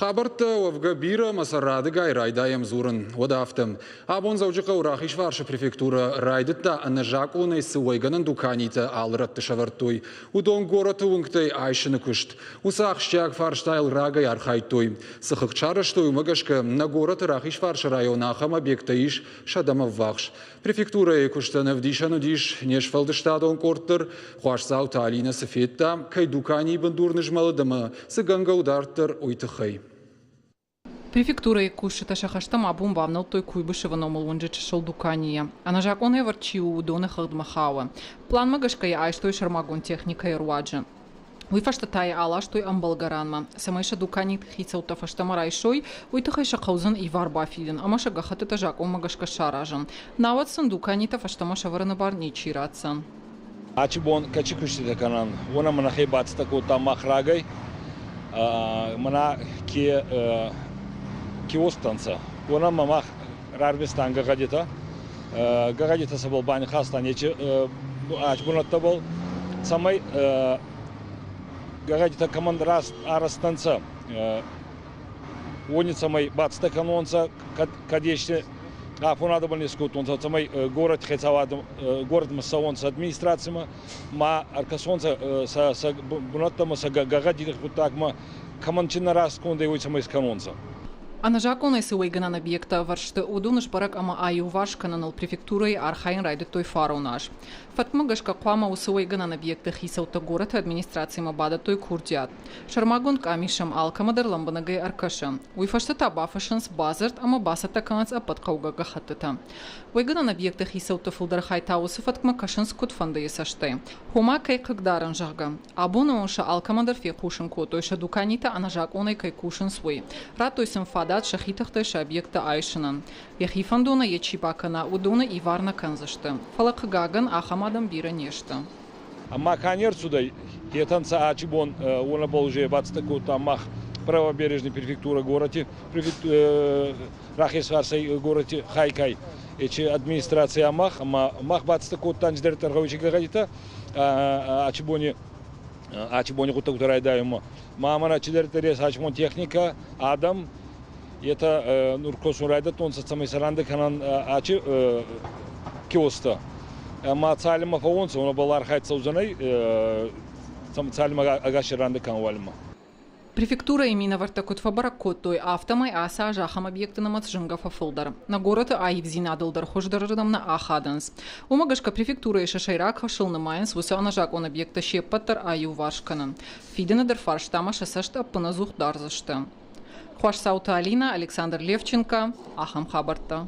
Хабӕрттӕ уӕвгӕ бирӕ ӕмӕ сӕ радыгай райдайӕм дзурын. Уӕдӕ афтӕ. Абон Дзӕуджыхъӕуы Рахизфарсы префектурӕ райдыдта ӕнӕзакъонӕй цы уӕйгӕнӕн дуканитӕ алы рӕтты сӕвӕрдтой, уыдон горӕты уынгтӕй айсыны куыст. Уыцы ахсджиаг фарстайыл рагӕй архайдтой. Цы хыгъд сарӕзтой, уымӕ гӕсгӕ нӕ горӕты Рахизфарсы районы ахӕм объекттӕ ис сӕдӕмӕ ввахс. Префектурӕйы куыстӕн ӕвдисӕн уыдис не сфӕлдыстадон къорд дӕр. Хуасдзауты Алинӕ цы федта, кӕй дуканийы бындур нызмӕлыд ӕмӕ цы гӕнгӕ у дарддӕр, уый тыххӕй. Префектурӕйы кусджытӕ сӕ хӕстӕм абон бавнӕлдтой Куйбышевы номыл уынджы чысыл дуканийӕ. Ӕнӕзакъон ӕвӕрд чи у, уыдоны хыгъдмӕ хауы. Пъланмӕ гӕсгӕ йӕ айстой сӕрмагонд техникӕйы руаджы. Уый фӕстӕ та йӕ аластой ӕмбӕлгӕ ранмӕ. Цӕмӕй сӕ дуканиты хицӕуттӕ фӕстӕмӕ райсой, уый тыххӕй сӕ хъӕудзӕн ивар бафидын ӕмӕ сӕ гӕххӕттытӕ закъонмӕ гӕсгӕ саразын. Науӕд сын дуканитӕ фӕстӕмӕ сӕвӕрыны бар ничи ратдзӕн. Ачи бон кӕчи куститӕ кӕнӕн, уонӕмӕ нӕхе бацӕттӕ кодтам мах рагӕй. Мӕнӕ ке киосктӕ нцӕ, уонӕмӕ мах рарвистан гӕгъӕдитӕ. Гӕгъӕдитӕ сӕбӕл банихастан ечи ачи бунӕттӕбӕл, цӕмӕй гӕгъӕдитӕ кӕмӕн раст арӕзт ӕнцӕ, уони цӕмӕй бацӕттӕ кӕнонцӕ, кӕд ести афонадӕбӕл не скодтонцӕ, цӕмӕй горӕти хецауадӕ горӕтмӕ цӕуонцӕ администрацимӕ, ма ӕркӕсонцӕ сӕ сӕ бунӕттӕмӕ, сӕ гӕгъӕдити гъуддагмӕ, кӕмӕн чи нӕ раст конд ӕй, уой цӕмӕй скӕнонцӕ. Ӕнӕзакъонӕй цы уӕйгӕнӕн объекттӕ ӕвӕрд сты, уыдон сбӕрӕг ӕмӕ аиуварс кӕныныл префектурӕйы архайын райдыдтой фарон аз. Фӕткмӕ гӕсгӕ хъуамӕ уыцы уӕйгӕнӕн объектты хицӕуттӕ горӕты администрацимӕ бадӕттой курдиат. Сӕрмагонд къамис сӕм алкӕмӕдӕр лӕмбынӕгӕй ӕркӕсы. Уый фӕстӕ та бафыссынц бадзырд ӕмӕ бацӕттӕ кӕнынц ӕппӕт хъӕугӕ гӕххӕттытӕ. Уӕйгӕнӕн объекты хицӕутты фылдӕр хай та уыцы фӕткмӕ кӕсынц куыдфӕндыйы цӕстӕй. Ома, кӕй хъыгдарын, зӕгъгӕ. Абоны онг сӕ алкӕмӕндӕр фехъусын кодтой, сӕ дуканитӕ ӕнӕзакъонӕй кӕй кусынц, уый. Радтой сын фадат сӕхи тыхтӕй сӕ объекттӕ айсынӕн. Йӕхи фӕндонӕй йӕ чи бакӕна, уыдоны ивар нӕ кӕндзысты. Фӕлӕ, хъыгагӕн, ахӕм адӕм бирӕ не сты. Ӕма ка не рцудӕй, етӕ нцӕ ачи бон уонӕбӕл уже бацӕттӕ кодта мах правобережный префектура горӕти рахесфарсӕй горӕти хайкай эчи администраци мах ӕма мах бацӕттӕ кодтан ӕндӕр гъӕуи гӕгъӕдитӕ ачи бони ачи бони гъуддӕгутӕ райдайунмӕ. Ма мӕнӕ чидӕриддӕр ес ачи техника, адӕм, етӕ нур косун райдӕдтонцӕ, цӕмӕй сӕ рандӕ кӕнӕн ачи киосктӕ. Ӕма цалинмӕ фӕуонцӕ, уонӕбӕл архайд цӕудзӕнӕй, цалинмӕ ӕгас рандӕ кӕнӕн уалинмӕ. Префектурӕйы минӕвӕрттӕ куыд фӕбӕрӕг кодтой, афтӕмӕй ацы аз ахӕм объекты нымӕц зынгӕ фӕфылдӕр. Нӕ горӕты аивдзинадыл дӕр хуыздӕрырдӕм нӕ ахадынц. Уымӕ гӕсгӕ префектурӕйы сӕ сӕйраг хӕсыл нымайынц уыцы ӕнӕзакъон объекттӕ се ппӕт дӕр аиуварс кӕнын. Фидӕны дӕр фарстамӕ сӕ цӕст ӕппынӕдзух дардзысты. Хуасдзауты Алинӕ, Александр Левченко, ахӕм хабӕрттӕ.